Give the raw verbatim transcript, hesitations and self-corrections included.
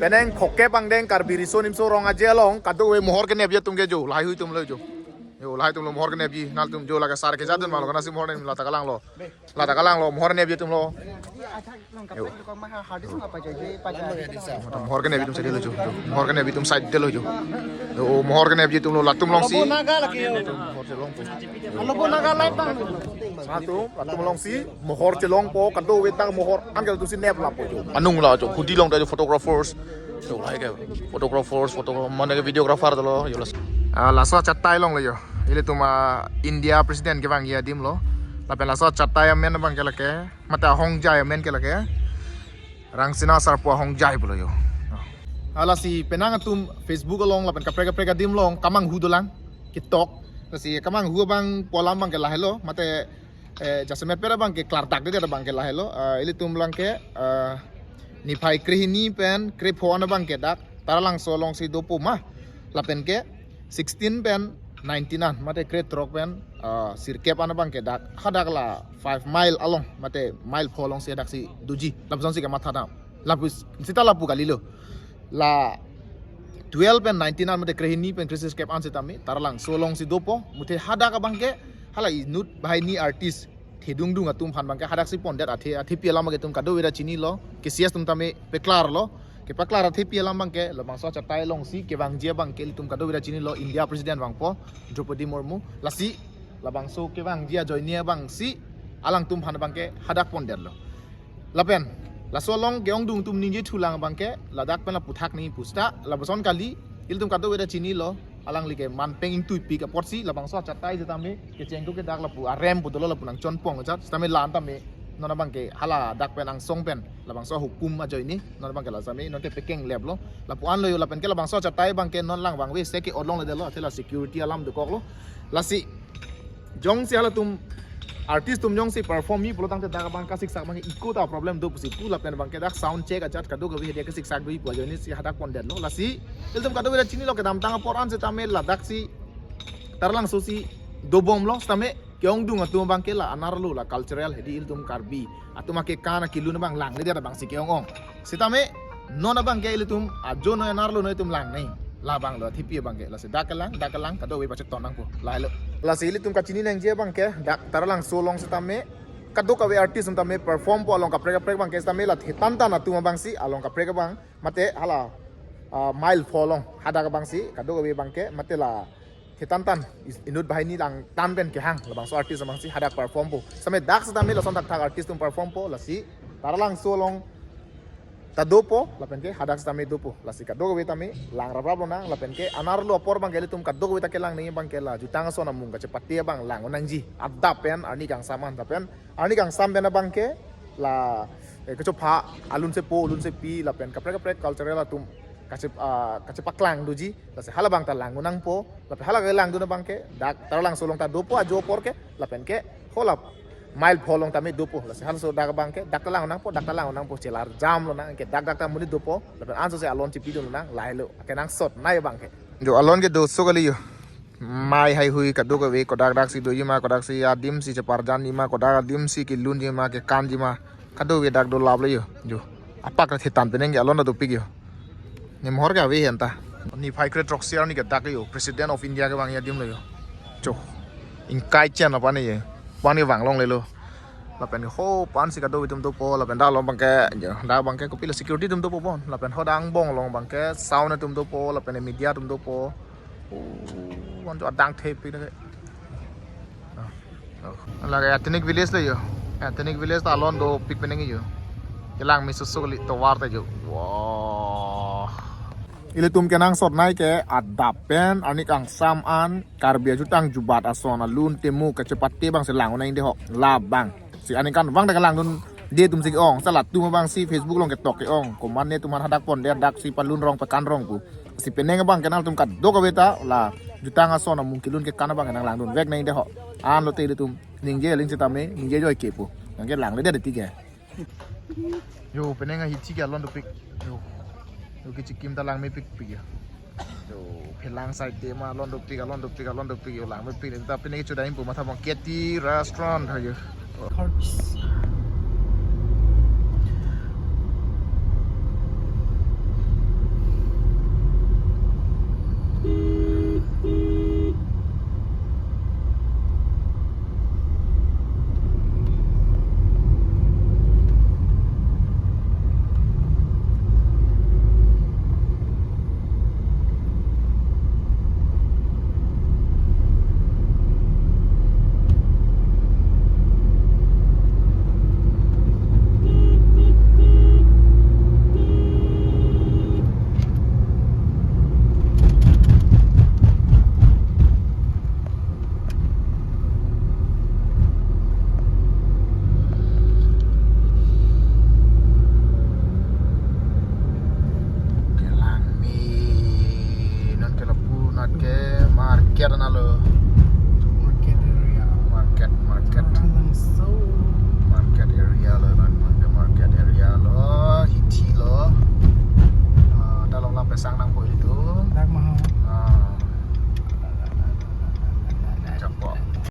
Penang Khokep angdeng Karbi Riso Nimso Rong Aje along kadokave mohor kenepji atum ke jo, lahai hui atum lo jo. Jo, lahai atum lo mohor kenepji, nangtum jo lake sar kejadun malo, kanasi mohor nem lata kalanglo. Lata kalanglo, mohor kenepji atum lo. Jo. Mohor kenepji atum side lo jo. Jo, mohor kenepji atum side lo jo. Jo, mohor kenepji atum lo, latum longsi. Latum, latum longsi. Mohor chelongpo, kadokave ta mohor an ke tu si nep lapo jo. Anung la jo, hudi long ta jo photographers. Jo, lahai ke photographers, photo mane ke videographer ta lo, jo las. Ah, laso achatai along lo jo. Ilitum a India president kevangji adim lo. Lapen laso achatai amen abang ke lake, mate ahongjai amen ke lake Rangsina Sarpo ahongjai pulo jo. Ah, lasi penang atum Facebook along lapen kaprek kaprek adim along kemanghu dolang, ketok. Lasi kemanghu abang pu alam abang ke lahelo, mate eh, jasemet pera abang ke klardak de abang ke lahelo. Eh, ilitum lang ke, eh, niphai krehini pen krepho an abang ke dak Taralangso alongsi dopo ma. Lapen ke sixteen pen nineteen an, mate krethrok pen, eh, sirkep an abang ke dak hadak la five mile along, mate mile pho alongsi daksi doji. Lapuson si kematha dam. Lapu sita lapu kalilo. La twelve pen nineteen an, mate krehini pen kresirkep an setame Taralangso alongsi dopo, muthe hadak abang ke hala inut banghini artist thedungdung atum aphan abang ke hadaksi pondet, athe, athepi alam ke itum kadokave ta chinilo, ke C S atum tame peklarlo, kepaklar athepi alam abang ke labangso achatai alongsi kevangji abang ke ilitum kadokave ta chinilo, India president vangpo, Draupadi Murmu. Lasi labangso kevangji ajoine abangsi alangtum aphan abang ke hadak pondetlo. Lapen laso along ke-ongdung atum ningje thulang abang ke ladak pen laputhak ni pusta, lapuson kali, ilitum kadokave ta chinilo, alangli ke manpeng ingtuipik apotsi labangso achatai setame kecheng ko ke dak lapu arem pu dolo, lapu nangchonpong ajat setame la-an tame non abang ke hala dak pen angsong pen labangso hukum ajoine non abang ke la setame non ke pekeng leplo, lapu anlo jo. Lapen ke labangso achatai abang ke non lang vangve se ke-ot longledetlo, athe la security alam dokoklo. Lasi jongsi halatum artist atum jongsi perform mi pulo tangte dak abang kasiksak abang iko ta problem do pusi pu, lapen abang ke dak sound check ajat kadokave dia kasiksak do pu ajoine si hadak pondetlo. Lasi ilitum kadokave ta chinilo, kedamtang apor an setame ladaksi Taralangso si dobomlo, setame ke-ongdung atum abang ke la anerlo, la cultural hedi ilitum Karbi atum akekan akelun abang langledet abangsi ke-ong-ong. Setame non abang ke ilitum ajo noi anerlo noi atum langnei. Labanglo athepi abang ke, lasi dak kelang, dak kelang, kadokave pacheton nangpo, lahelo. Lasi ilitum kachini nangji abang ke dak Taralangso along setame kadokave artist atum tame perform po along kaprek kaprek abang ke setame la thetantan atum abangsi along kaprek abang, mate hala, ah, mile pho along hadak abangsi kadokave abang ke, mate la thetantan is-, inut banghini lang tan pen kehang labangso artist abangsi hadak perform po. Setame dak setame lason thakthak artist atum perform po, lasi Taralangso along ta dopo, lapen ke hadak setame dopo. Lasi kadokave tame lang raprap lonang, lapen ke anerlo apor abang ke ilitum kadokave ta kelang nangji abang ke la jutang ason amung kachepate abang lang-un nangji. Adap pen arni kangsam an, lapen arni kangsam pen abang ke la, eh, kachopha alun sepo, alun sepi, lapen kaprek kaprek cultural atum kache-, ah, kachepaklang doji. Lasi hala abang ta lang-un nangpo, lapen hala kelangdun abang ke dak Taralangso along ta dopo ajo apor ke, lapen ke hala mile pho along tame dopo. Lasi halaso dak abang ke dak ta lang-un nangpo, dak ta lang-un nangpo, chelar jamlo nang ke dak dak ta monit dopo, lapen anso se alon chipidun nang, lahelo kenangsot nei abang ke. Jo, alon ke doso kali jo. Mei haihui kadokave, kodak daksi doji ma, kodaksi adimsi cheparjanji ma, kodak adimsi kelunji ma, kekanji ma, kadokave dak dolaplo jo. Jo, apak ta thetan penang ke alon ta dopik jo. Ne mohor ke ave hen ta. Niphai kre throksi arni ke dak jo, President of India kevangji adim lo jo. Jo, ingkai chen aphan ne jo, aphan ne vanglonglelo. Lapen ho aphansi kadokave atum dopo, lapen dak along abang ke jo, dak abang ke kopilo security atum dopo bon, lapen hadak angbong along abang ke sound atum dopo, lapen media atum dopo. Oh, ancho adang thepik nake. Oh, oh. Lake ethnic village lo jo. Ethnic village ta alon dopik penang jo. Kelang mi susu kali tovar ta jo. Wah. Ilitum kenangsot nei ke adap pen arni kangsam an Karbi ajutang jubat ason alun temu kachepate abangsi lang-un nangji ho. Labang. Si aningkanvang ta kelangdunde atumsi ke-ong, sa latum abangsi Facebook along ketok ke-ong. Komatne atum aphan hadak pondet, daksi palun rong pekan rong pu. Si penang abang ke nangtum kadokave ta la jutang ason amung kelun kekan abang nanglangdunvek nangji ho. Anlote ilitum ningje aling setame, ningje joi ke pu. Nangkelangledet ti ke. Jo, penang ahithi ke alon dopik. Jo. Jo, kechikim ta lang mepikpik jo. Jo, phelang side te ma alon dopik, alon dopik, alon dopik jo, lang mepik. Ta penang kecho daim pu matha bang Katy Restaurant ha jo. Hearts. Nalo. Market area. Market, market. Langso. Market area lo, non, market area lo, hithi lo. Ah, dalom lam pesang nang po itu. Dak maha. Ah,